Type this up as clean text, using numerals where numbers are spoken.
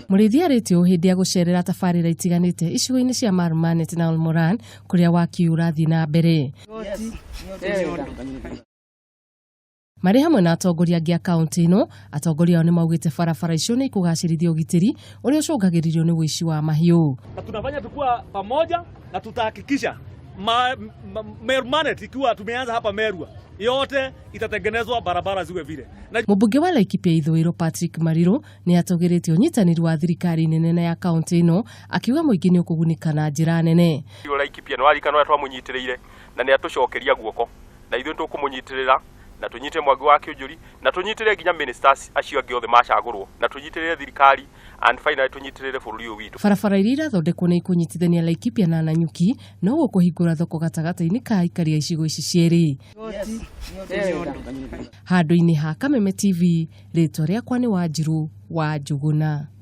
Mũrĩithi arĩtie ũũ hĩndĩ ya gũcerera tabarĩra itiganĩte icigo-inĩ cia Marmanet na Olmoran kũrĩa waki ũyũ ũrathiĩ na mbere. Marĩ hamwe na atongoria angĩ a kaũntĩ ĩno, atongoria ao nĩ maugĩte barabara icio nĩ ikũgacĩrithia ũgitĩri ũrĩa ũcũngagĩrĩrio nĩ ũici wa mahiũ. Na tunafanya tukiwa pamoja na tutahakikisha ma, ma, Meru ikiwa tumeanza hapa Merua yote itatengenezwa barabara ziwe vile. Na Mũmbunge wa Laikipia Ithũĩro Patrick Mariru nĩ atũgĩrĩtie ũnyitanĩri wa thirikari nene na ya kaũntĩ ĩno akiuga mũingĩ nĩ ũkũgunĩka na njĩra nene. Laikipia nĩ waririkana ũrĩa twamũnyitĩrĩire na nĩ atũcokeria guoko na ithuĩ tũkũmũnyitĩrĩra na tũnyite Mwangi wa Kĩũnjũri na tũnyitĩrĩre nginya ministers acio angĩ othe macagũrwo na tũnyitĩrĩre thirikari and finally tũnyitĩrĩre bũrũri ũyũ witũ. Barabara iria irathondekwo nĩ ikũnyitithania Laikipia na Nanyuki na ũguo kũhingũra thoko gatagatĩ-inĩ ka aikari a icigo ici cierĩ. Handũ-inĩ ha Kameme TV, rĩtwa rĩakwa nĩ Wanjirũ wa Njũgũna.